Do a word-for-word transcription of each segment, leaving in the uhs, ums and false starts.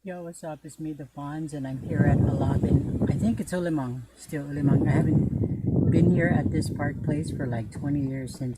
Yo, what's up? It's me, The Fonz, and I'm here at Alabin. I think it's Ulimang, still Ulimang. I haven't been here at this park place for, like, twenty years since.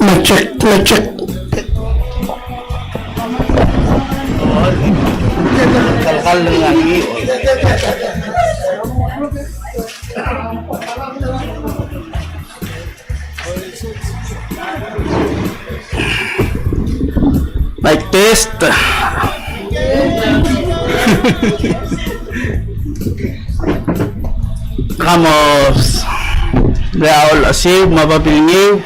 Mic check, mic check. Mic test. Kamos. Bla, a olsiu me a babilngeu.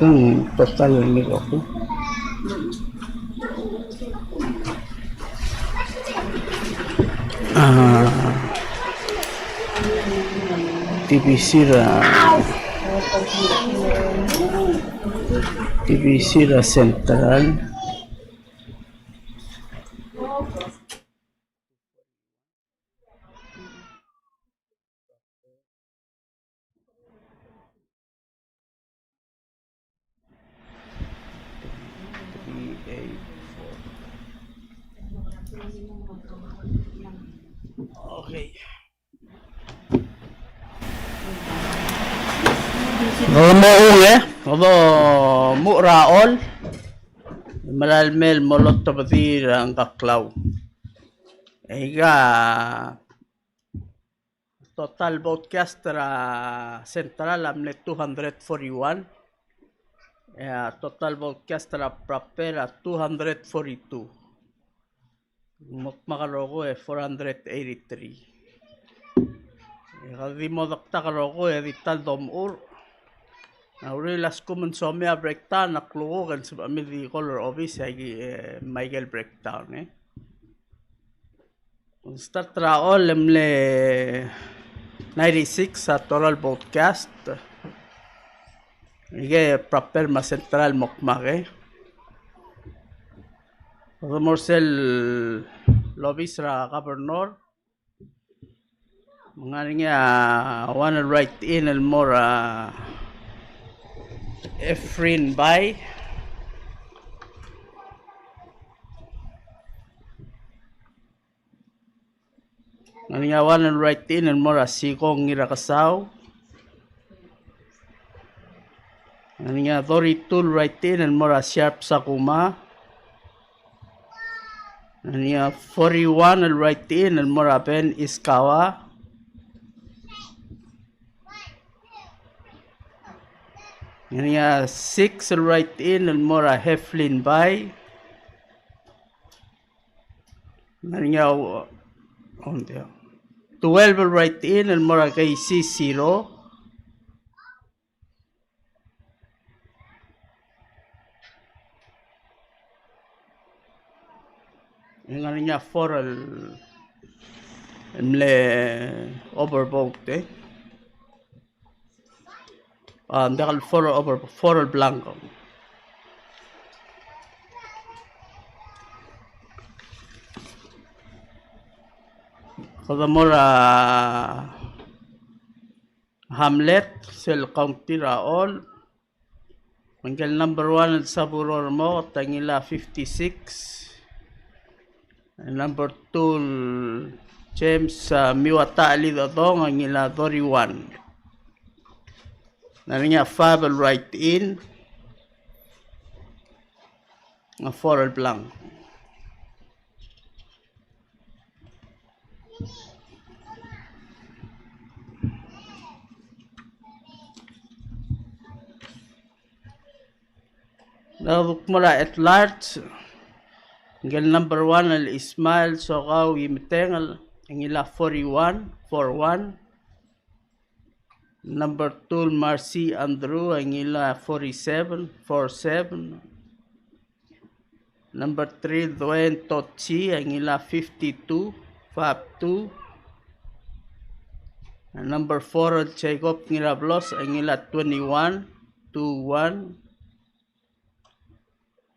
Ng total el mil oku. A, T B C er a, T B C er a Central. Okay. Ng mo ungil, ng mo muchel er a Choll, me a le mei el mo lotebedii er a Ngkeklau. Aika total vote cast er a Central a mle two hundred forty-one. E a total vote cast er a Prapel a two hundred forty-two. Mo dmak el rokui e four hundred eighty-three. E kede di mo dektak el rokui e di ta el domechur. A uriul a lsekum ng somii a breakdown a klukuk e ng sebechemiu el di call er a obis e aki, e, me aike el breakdown, e. Ng start er a Choll e mle ninety-six a total vote cast. Aike Prapel me a Central el mo dmak, e. Kede mo er sel obis er a governor. Me ng ngar er ngii a one el write-in el mo er a Efrin Bai. Ng ngar er ngii a one el write-in el mo er a Sikong Ngirakesau. Ng ngar er ngii a thirty-two el write-in el mo er a Sharp Sakuma. Ng ngar er ngii a forty-one el write-in el mo er a Ben Iskawa. Ng ngar er ngii a six el write-in el mo er a Heflin Bai. Ng ngar er ngii a, oh, twelve el write-in el mo er a K C Siro. Ng ngar er ngii a four el, el mle overvote, e. A, ng diak el four over, four el blanco. Kede mo er a hamlet, sel county er a Choll. Me ngike el number one el Saburo Remoket a ngilai a fifty-six. Number two, James, a, Miwata Alidodong a ngilai a thirty-one. Ng ngar er ngii a five el write-in, a four el blank. Ng kuk mo er a at large, ngike el number one el Ismael Sokau Imetengel, a ngilai a forty-one, four one. Number two el Marcy Andrew, a ngilai a forty-seven, four seven. Number three, Dwayne Totsi, a ngilai a fifty-two, five two. Number four, Jacob Ngirablos, a ngilai a twenty-one, two one.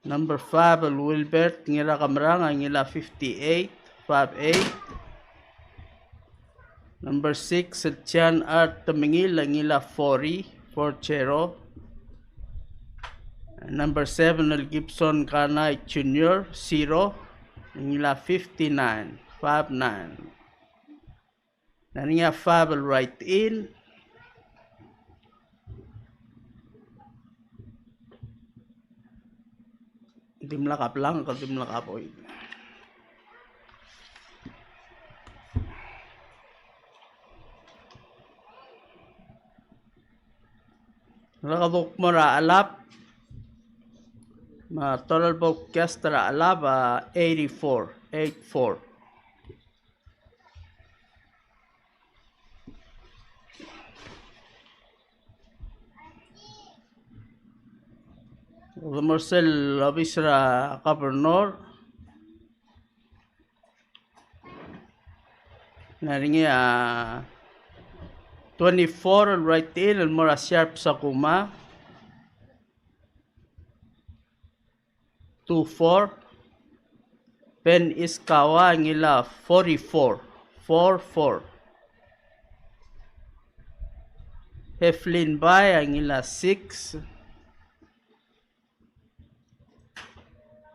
Number five, el Wilbert Ngirakemerang, a ngilai a fifty-eight, five eight. Number six, el John R. Temengil, a ngilai a forty, four zero. Number seven, el Gibson Kanai Junior, zero, a ngilai a fifty-nine, five nine. Ng ngar er ngii a five el write-in. Dimlak a blank, dimlak a void. Ng kuk mo er a chelab, me a total vote cast er a chelab a eighty-four, eight four. Kede mo er sel obis er a governor. Ng ngar er ngii a twenty-four el write-in el mo er a Sharp Sakuma. Two four. Ben Iskawa a ngilai a forty-four, four four. Heflin Bai a ngilai a six.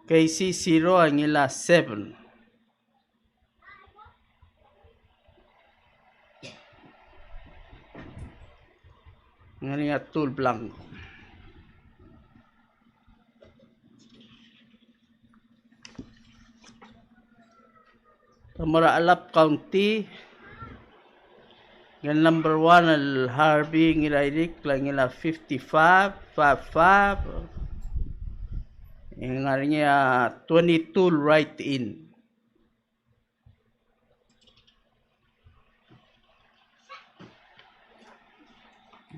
Casey Siro a ngilai a seven. Ng ngar er ngii a two el blank. Te mo er a Chelab County, el number one el Harvey Ngirairik, a ngilai a fifty-five, five five. Ng ngar er ngii a twenty-two el write-in.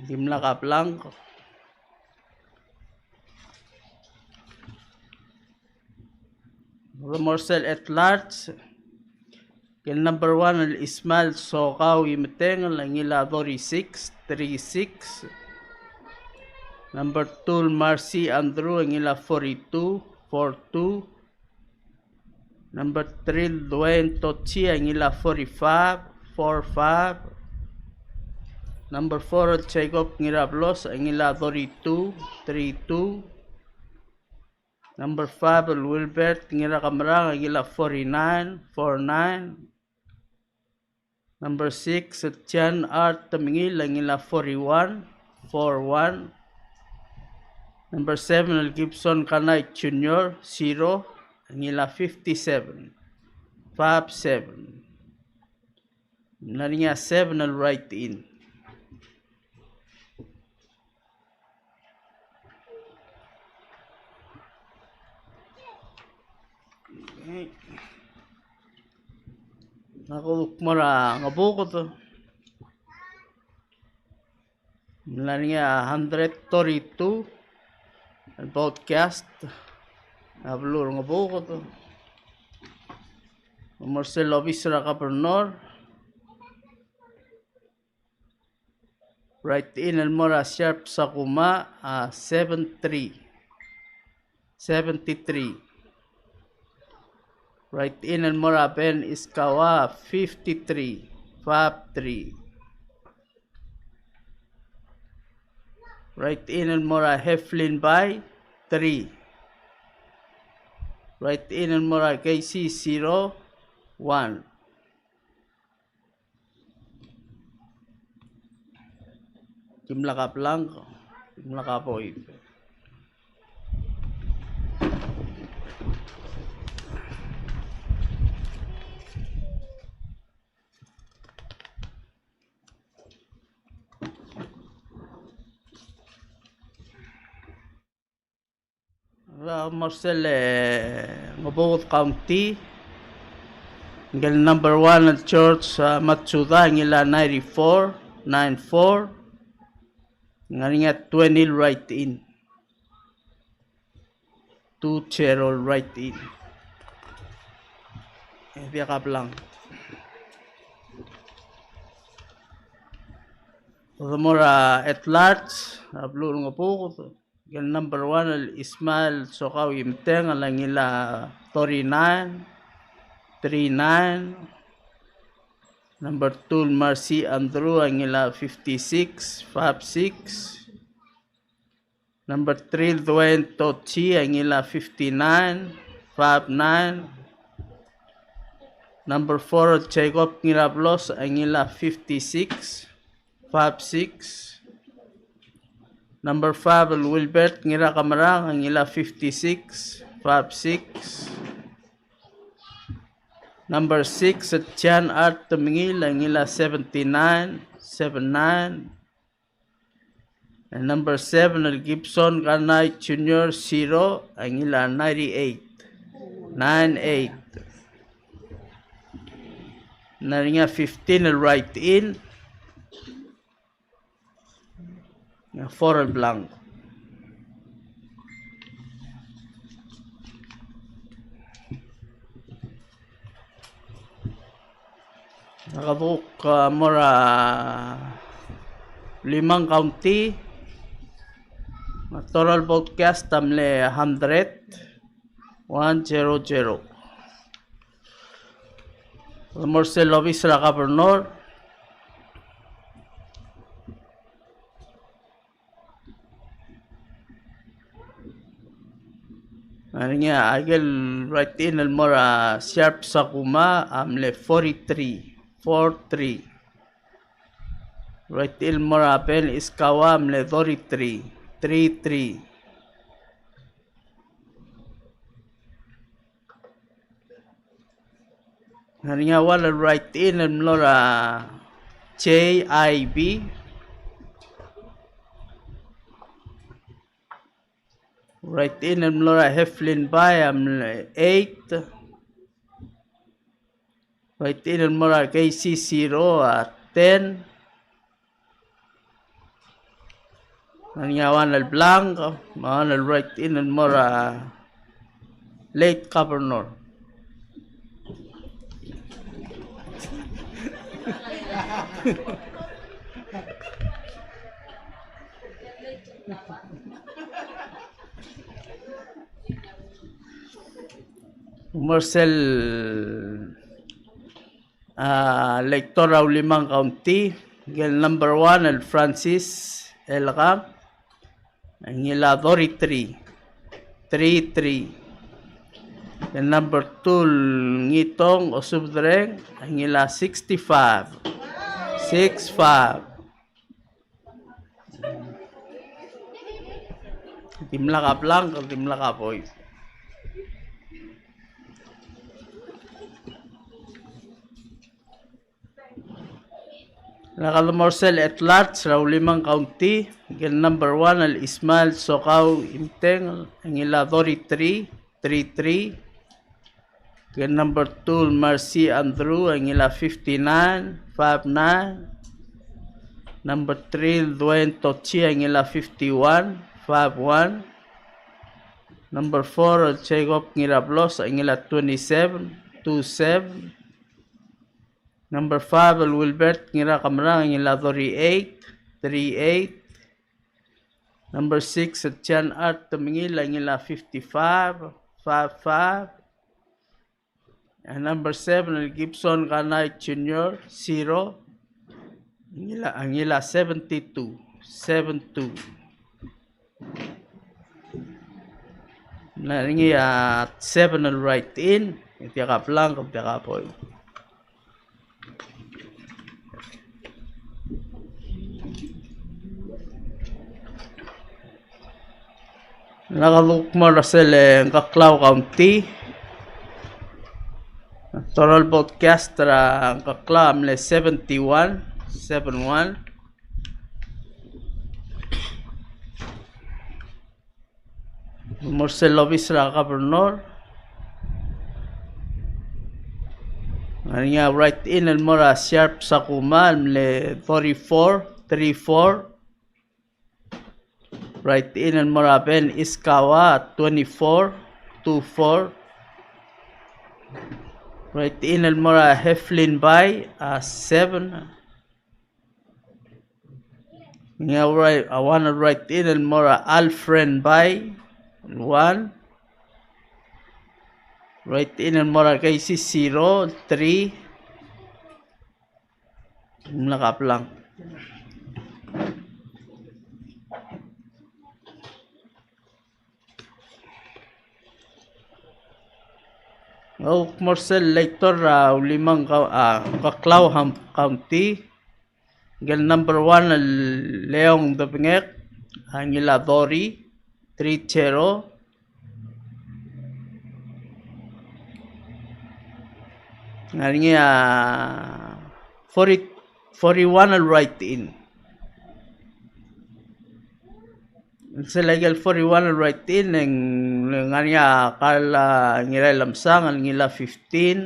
Dimlak a blank. Kede mo er sel at large. El number one el Ismael Sokau Imetengel a ngilai a thirty-six, three six. Number two el Marcy Andrew a ngilai a forty-two, four two. Number three, Dwayne Tochi, a ngilai a forty-five, four five. Number four, Jacob Ngirablos, a ngilai a thirty-two, three two. Number five, Wilbert Ngirakemerang, a ngilai a forty-nine, four nine. Number six, John R. Temengil, a ngilai a forty-one, four one. Number seven, Gibson Kanai Junior, zero, a ngilai a fifty-seven, five seven. Ng ngar er ngii a seven el write-in. Okay. Ng kuk mo er a Ngebuked. Ng ngar er ngii a hundred thirty-two el vote cast er a beluu er a Ngebuked. Mo er sel obis er a governor. Write-in el mo er a Sharp Sakuma a seven three, seventy-three. Write-in el mo er a Ben Iskawa a fifty-three, five three. Write-in el mo er a Heflin Bai, three. Write-in el mo er a Casey, zero, one. Dimlak a blank, dimlak a void. Mo er sel, e, Ngebuked County. Ngike el number one el George, a, Matsuda, a ngilai a ninety-four, nine four. Ng ngar er ngii a twenty el write-in. Two zero el write-in. E diak a blank. Kede mo er a at large, a beluu er a Ngebuked. Ngike el number one el Ismael Sokau Imteng, a ngilai a thirty-nine, three nine. Number two el Mercy Andrew, a ngilai a fifty-six, five six. Number three el Dwayne Tochi, a ngilai a fifty-nine, five nine. Number four el Jacob Ngirablos, a ngilai a fifty-six, five six. Number five el Wilbert Ngirakamerang, a ngilai a fifty-six, five six. Number six el Jan Art Temengil, a ngilai a seventy-nine, seven nine. And number seven el Gibson Kanai Junior, zero, a ngilai a ninety-eight, nine eight. Ng ngar er ngii a fifteen el write-in, ng four el blank. Ak duk, a, mo er a Ulimang County. A total vote cast a mle hundred, one zero zero. Mo er sel obis er a governor. Ng ngar er ngii a ikel write-in el mo er a Sharp Sakuma a mle forty-three, four three. Write-in el mo er a Ben Iskawa a mle thirty-three, three three. Ng ngar er ngii a one el write-in el mlo er a J I B. Write-in el mlo er a Heflin Bai a mle eight. Write-in el mlo er a K C zero a ten. Ng ngar er ngii a one el blank, me a one el write-in el mo er a late governor. Mo er sel a, elector er a Ulimang County, el number one el Francis Elkang, a ngilai a thirty-three, three three. El number two el Ngitong Osubedreng, a ngilai a sixty-five, six five. Dimlak a blank, dimlak a void. Ngak a mo er sel at large er a Ulimang County, el number one el Ismael Sokau Imteng, a ngilai a thirty-three, three three. Ke number two el Mercy Andrew, a ngilai a fifty-nine, five nine. Number three el Dwayne Tochi, a ngilai a fifty-one, five one. Number four el Jacob Ngirablos, a ngilai a twenty-seven, two seven. Number five el Wilbert Ngirakamerang, a ngilai a thirty-eight, three eight. Number six el Jan Art Temengil, a ngilai a fifty-five, five five. And number seven el Gibson Kanai Junior, zero. A ngilai, a ngilai a seventy-two, seven two. Ng ngar er ngii a seven el write-in, e diak a blank, diak a void. Ngak a duk mo er sel Ngkeklau County. Total vote cast er a Ngkeklau a mle seventy-one, seven one. Mo er sel obis er a governor. Ngar er ngii a write-in el mo er a Sharp Sakuma el mle thirty-four, three four. Write-in el mo er a Ben Iskawa, twenty-four, two four. Write-in el mo er a Heflin Bai, a seven. Ngii a write, a one write-in el mo er a Alfred Bai, one. Write-in el mo er a Keisi Siro, three. Mla kablang. Ngak mo er sel legislator er a Ulimang Kau-, a, Ngkeklau Ham-, County. Ngike el number one el Leong Debengek, a ngilai a thirty, three zero. Ngar er ngii a forty, forty-one el write-in. Sel aikel forty-one el write-in e ng ngar er ngii a Karla Ngirailemesang el ngilai a fifteen.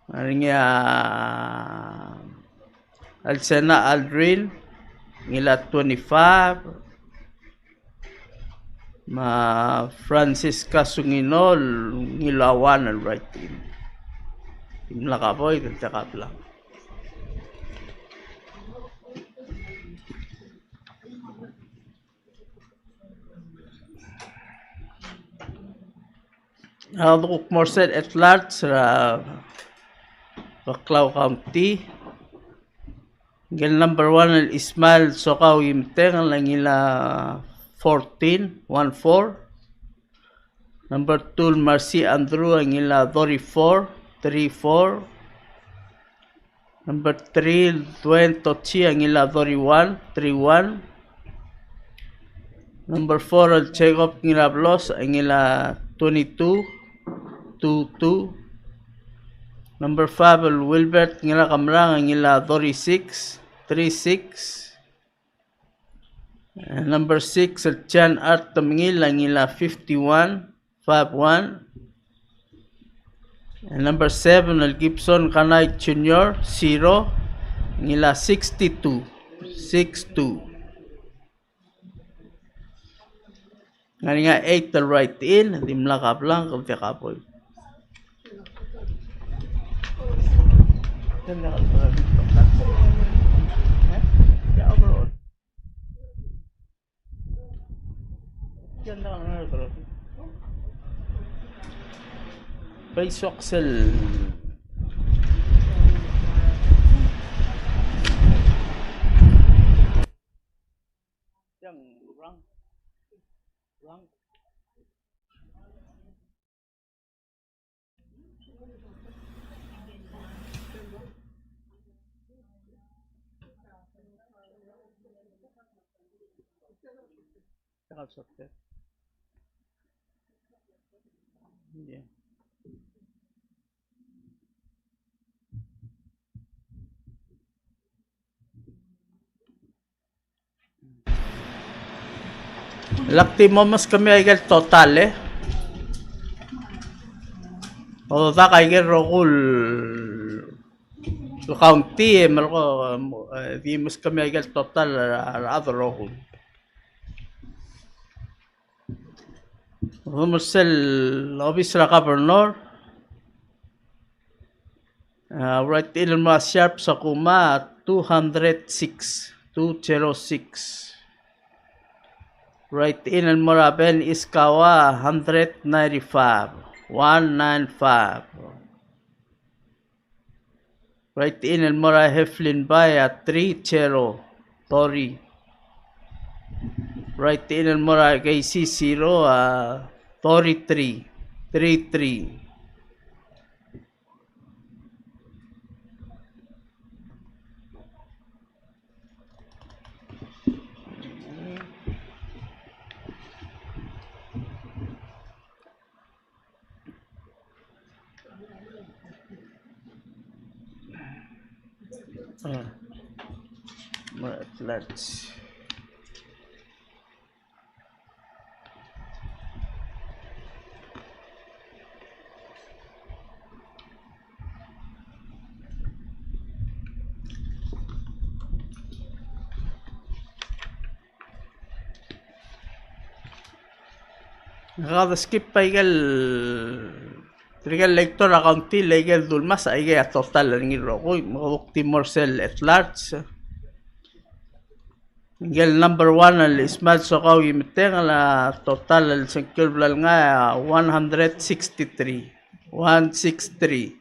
Ngar er ngii a Alsena Aldrin, ngilai a twenty-five. Me a Francisca Sungino, ngilai a one el write-in. Mla kaboi, te kablang. A kuk mo er sel at large er a Ngkeklau County. Ngike el number one el Ismael Sokau Imteng el ngilai a fourteen, one four. Number two el Mercy Andrew el ngilai a thirty-four, three four. Number three, Dwayne Tochi, a ngilai a thirty-one, three one. Number four, el Jacob Ngirablos, a ngilai a twenty-two, two two. Number five, el Wilbert Ngirakemerang, a ngilai a thirty-six, three six. And number six, el Jan Art Temengil, a ngilai a fifty-one, five one. And number seven, el Gibson Kanai Junior, zero, ngilai a sixty-two, six two. Ngar er ngii a eight el write-in, dimlak a blank, el diak a void. Bai soak sel. Yang rang. Rang. Take out software. Yeah. Lak di mo meskemiu aike el total, e. O, dak aike el rokui el county, e, melekoi, e, di meskemiu aike el total er a, er a rechad el rokui. Mo er sel obis er a governor. A, write-in el mo er a Sharp Sakuma, two hundred six, two zero six. Write-in el mo er a Ben Iskawa, hundred ninety-five, one nine five. Write-in el mo er a Heflin Bai a three zero, thirty. Write-in el mo er a K C zero a thirty-three, three three. Ah. Mo at large. Ngak a skip a ikel, tirkel lector a county el ikel dulmasech a ikei a total er ngii el rokui, me kuk di mo er sel at large. Ikel number one el Ismael Sokau Imetengel a total el sengkio el bla lengai a one hundred sixty-three, one six three.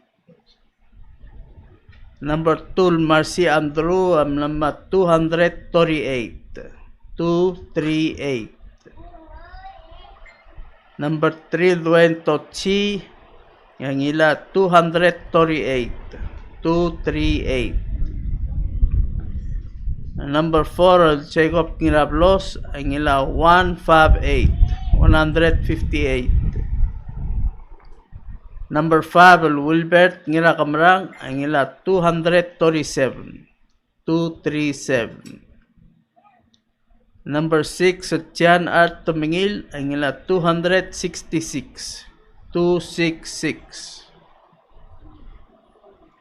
Number two, Marcy Andrew, a mla mo two hundred thirty-eight. Two three eight. Number three, Dwayne Tochi, a ngilai a two hundred thirty-eight. Two three eight. Number four, Jacob Ngirablos, a ngilai a one five eight. One hundred fifty-eight. Number five, el Wilbert Ngirakemerang, a ngilai a two hundred thirty-seven, two three seven. Number six, el Jan R. Temengil, a ngilai a two hundred sixty-six, two six six.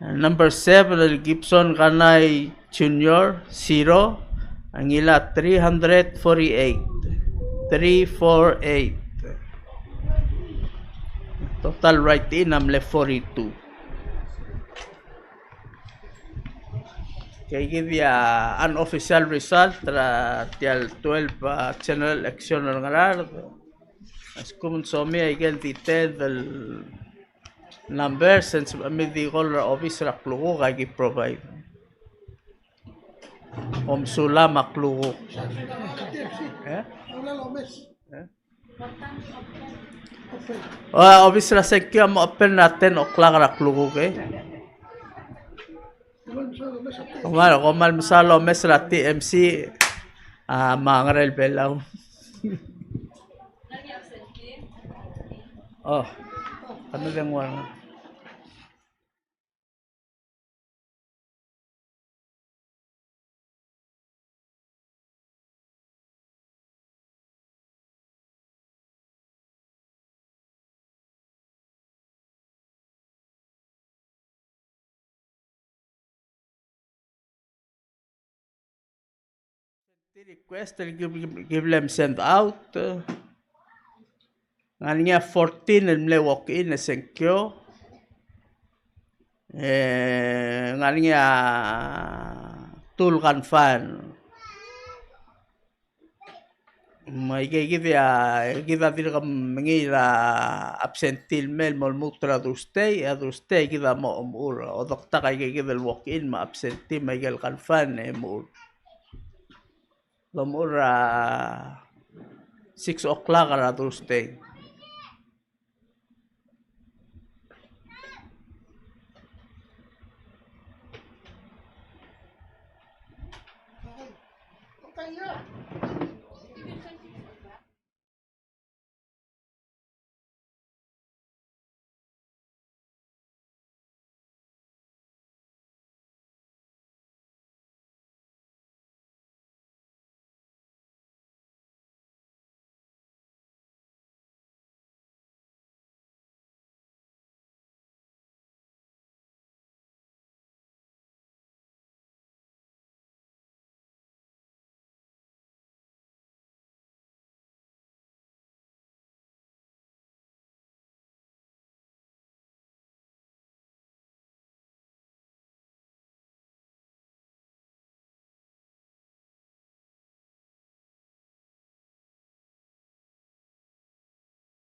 Number seven, el Gibson Kanai Junior, zero, a ngilai a three hundred forty-eight, three four eight. Total write-in a mle forty-two. Ikei kid a unofficial result er tia el twelve, a, general election er a Ngaraard. A lsekum ng somiu a ikel detail el numbers, e ng sebechemiu el di call er a obis er a klukuk, aki provide. Kom sulang a klukuk. E? E? O, obis er a sengkio a mo open er a ten o'clock er a klukuk, e. Kom kmal, kom kmal mesaul el omes er a T M C, a, me a Ngerel Belau. O, kede dengua. Di request el ki, ki, ki bla msend out. Ng ngar er ngii a fourteen el mle walk-in e sengkio. E, ng ngar er ngii a two el confirm. Me ikei kid a, kid a dirk mengiil er a absentee el mei el mo lmuut er a Thursday, e a Thursday kid a mo omechur. Odektak a ikei kid el walk-in me a absentee me a ikel confirm e mechur. Lomechur er a six o'clock er a Thursday.